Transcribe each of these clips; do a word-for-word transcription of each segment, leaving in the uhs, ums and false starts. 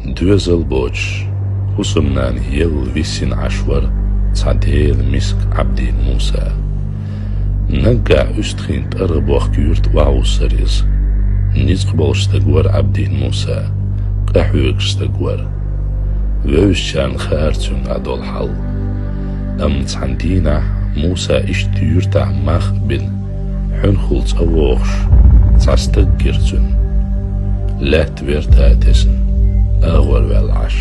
Доьзал боцуш, хӀусамнана елла виссина Ӏаш вара цхьа Делан миска Ӏабдин Муса. Наггахь уьстагӀийн тӀаргӀа бохку юьрта охьавуссара иза. Ницкъ болуш стаг вара Ӏабдин Муса, къахьоьгуш стаг вара. Вевзачарна хаьара цуьнан а долу хьал. Амма цхьана дийнахь Муса иштта юьртахь мах а бина, хьуьнхула цӀа вогӀуш, цхьа стаг гира цуьнан. Лаьтта верта а тесна, агӀор ваьлла Ӏаш.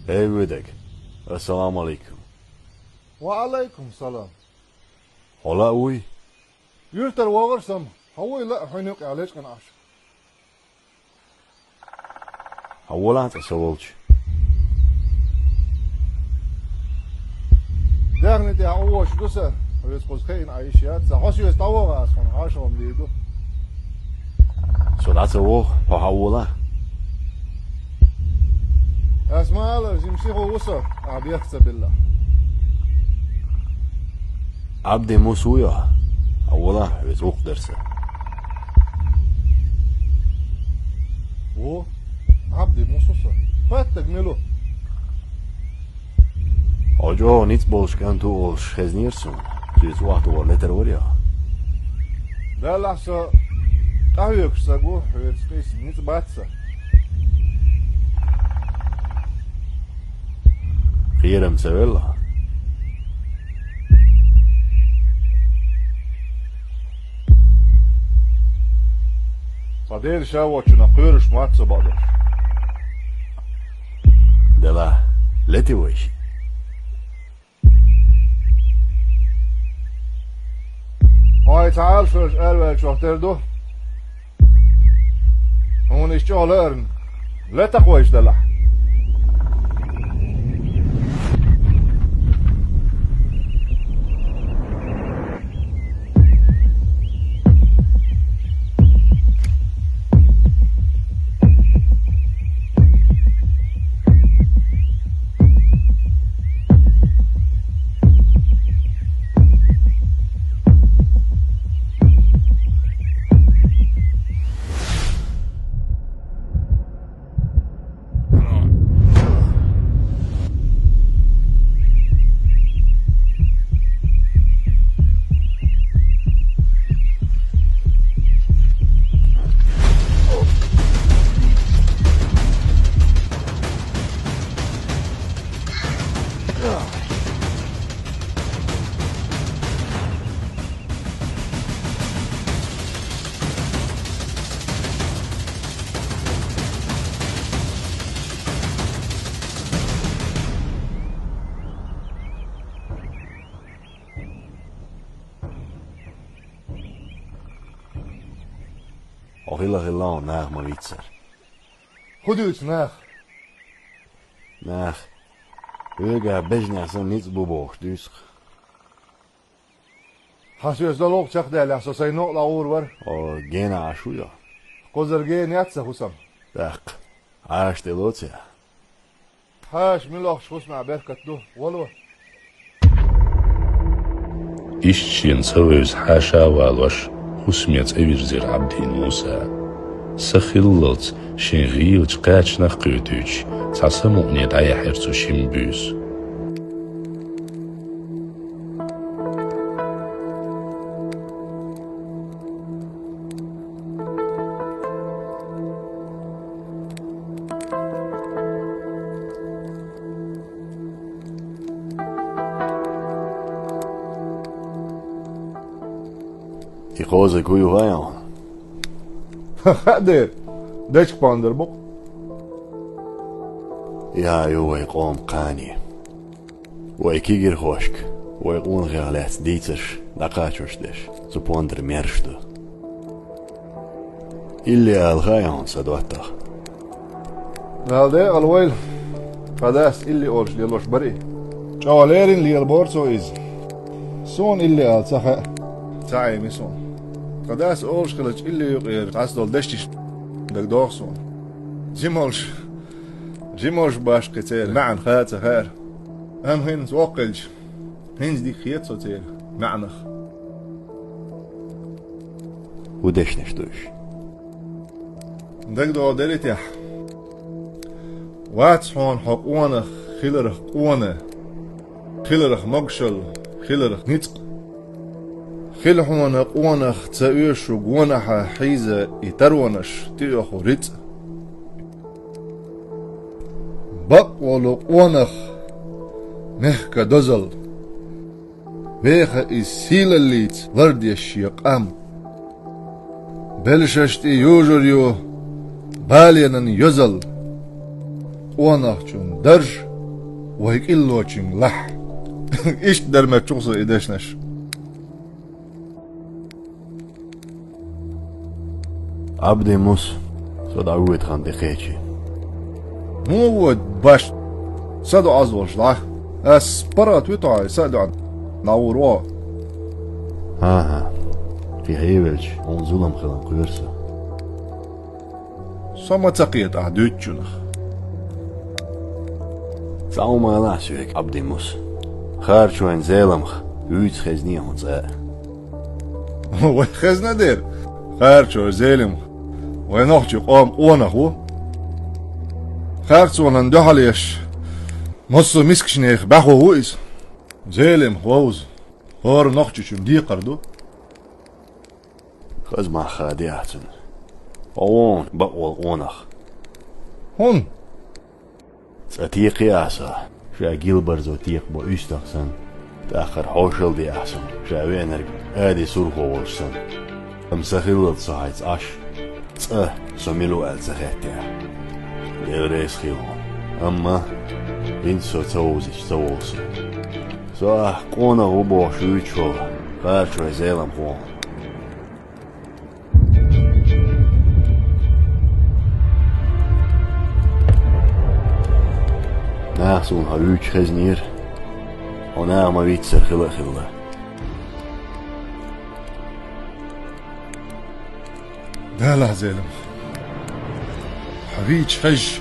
Эй, вуьйдаг! Ассаламу алейкум! Ва алейкум салам! Хьо лаа вуй? Юьртара вогӀура сан, хьо вуй лаа хьуьнан юкъахь лечкъина Ӏаш. Хьо волахь цкъа со волчу. Даьхни тӀехь Ӏу воцуш ду сан, хьоьца кхуза хиъна Ӏан йиш яц сан. Хьо соьца дӀавогӀа аса хьуна, хьошалгӀа дийр ду. Со дӀа ца вогӀу, хьо хьо волахь. Ас ма аллара, жима сиха ву со, ахьа бехк ца билла. Ӏабди Муса вуй хьо? Хьо волахь, хьоьца вукху дара сан. Ву, Ӏабди Муса ву со. Хаттаг мила ву? Хьо чӀогӀа ницкъ болуш кӀант ву олуш хезнера суна. Соьца охьатухур летар вара хьо? Делахь со къахьоьгуш стаг ву, хьоьца къийса ницкъ бац сан. Кхерам ца велла хьо? Цхьа дера ша воцчунах кхоьруш ма вац со бакъдолуш. Делахь, лети вайша. Хьо и цхьа Ӏалашонаш араваьллачух тера ду. Хьуна иза чӀогӀа лаарна. Летахь вайша делахь. Хьо хила-хила наха ма виццара. ХӀун дуьйцу наха? Наха. Хьоьгахь бежнех санна ницкъ бу бохуш дуьйцу-кх. Хьан соьца долу гӀуллакх чекхдаьллехь, со сайн новкъа дӀагӀур вара. О, гена Ӏаш ву хьо? Кхузара гена яц сан хӀусам. ТӀаккха. Ӏаш тӀе лоций? Хьаша мила лохуш хӀусамехь беркат ду, вало. Иштта шена ца вевза хьаша а валош, хӀусаме цӀа вирзира Ӏабдин Муса. Са хиллалц шен гӀийлачу кхачанах а кхетуьйтуш, цхьа самукъане дӀаяьхьира цу шимма буьйса. И кхозаг хӀун ю хаьий хьуна? Хаа дера, дечка-пондар бу-кх. И хьан ю вай къоман кхане. Вай кегийрхошка вай къонахех лаьцна дийцарш дӀакхачош дерш цу пондаран мераш ду. Илли ала хаьий хьуна сан доттагӀа? Дала декъала войла. Тха дас илли олуш лелош бара и. ЧӀогӀа леррина лелабора цо иза. Суна илли ала ца хаьа. Ца Ӏеми суна. Тха дас олуш хилча, илли юкъера дӀасадолу дешнаш дагадогӀу суна. Жималш, жималш башха церан маьӀна хаа ца хаьара. Амма хӀинца воккха хилча, хӀинца дика хета со церан маьӀнах. ХӀун дешнаш ду уьш? ДагадогӀу делитехь. Вац хьуна хьо къонах хиларх къона, хиларх могушалла, хиларх ницкъ. Хила хьуна къонах ца оьшу гонахьа хьийза и таронаш тӀеоьху рицкъ. Бакъволу къонах мехка дозалла. Веха иза сийлаллица лардеш шен къам. Белшаш тӀе южур ю баленан йозалла. Къонахчун дарж вай кӀиллочуьнга лахь. Иштта дара моьттуш ю суна и дешнаш. Ӏабди-Мус, со дӀавоьду хан тӀекхечи. Муха воьду баш? Са доӀа озлуш лахь. Ас паргӀат вуьту хьо, са а доӀа дӀагӀур ву. ХӀан-хӀа, кхин хьевелча, хьуна зулам хилан кхоьру со. Со ма ца кхета ахь дуьйцучунах. Цхьа хӀума алахь соьга, Ӏабди-Мус. Харачойн Зеламха вуьйцу хезний хьуна цкъа а. Вай хезна дера, Харачойн Зеламха вай нохчийн къоман къонах ву. Харцонан дуьхьал еш, массо а мискачу нехан бӀаьхо ву иза. Зеламха вовза хӀора нохчочун декхар ду. Хаза мах хадийр ду ахь цуьнан. Хьо ву хьуна бакъволу къонах. ХӀунда? Цкъа текхий ахь со, ша гилбарзо текхабо уьстагӀ санна, тӀаккха хьошалла де ахь суна, ша веанарг Ӏади Сурхо волуш санна. Амма сан хиллалц со хьайца Ӏаш, цкъа со мила ву аьлла ца хаьттехь. Дела реза хуьлда хьуна. Амма хӀинца со ца вовзича ца вовза со. Со ахь къонах ву бохуш вуьйцуш волу Харачойн Зеламха ву хьуна. Наха суна хьо вуьйцуш хезнера, хьо наха ма-виттара хила а хилла. Далахь, Зеламха, хьо вийча хезча,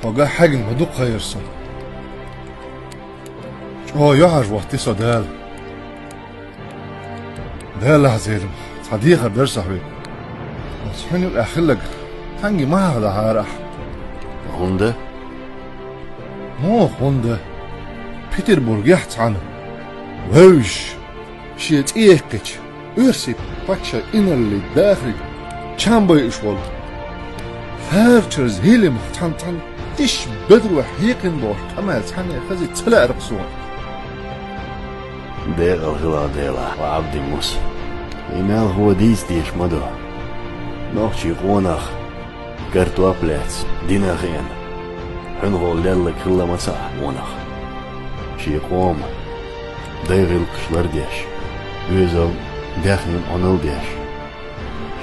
хьо ган хьегна ма дукха хьайра суна. ЧӀогӀа юьхьӀаьржа хӀоттий со Дала. Далахь, Зеламха, цхьа дехар дара сан хьоьга. Оцу хьуьнан юкъахь хилларг цхьаьнгге ма хьахадахьара ахь. ХӀунда? Муха хӀунда? Петербургехь цхьаьна вевзаш, шен цӀе яьккхича, оьрсийн паччахьан инарлин дахариг чам байъуш волу Харачойн Зеламха цхьаьна, цхьаьна тиша бедаро хьекхина бохуш къамел цхьанне хезий ца лаьара-кх суна. Декъала хила, Дела, ва Ӏабди-Мус. И мелхо дийца дезаш ма ду. Нохчийн къонах картоп лаьцна дина а хиъна, хьуьнхо лелларг хилла ма ца Ӏа къонах. Шен къоман дай гӀиллакхаш лардеш, оьзал, даьхни Ӏуналла деш,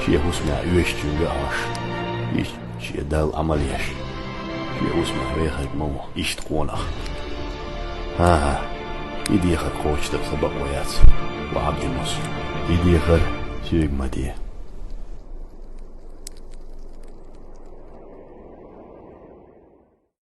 шен хӀусамехь оьшучуьнга а хьожуш, иштта шен Далла Ӏамал еш, шен хӀусамехь вехарг ма ву иштта къонах. ХӀан-хӀа, и дехар кхочушдан сан бакъо яц, ва Ӏабди-Мус. И дехар соьга ма де.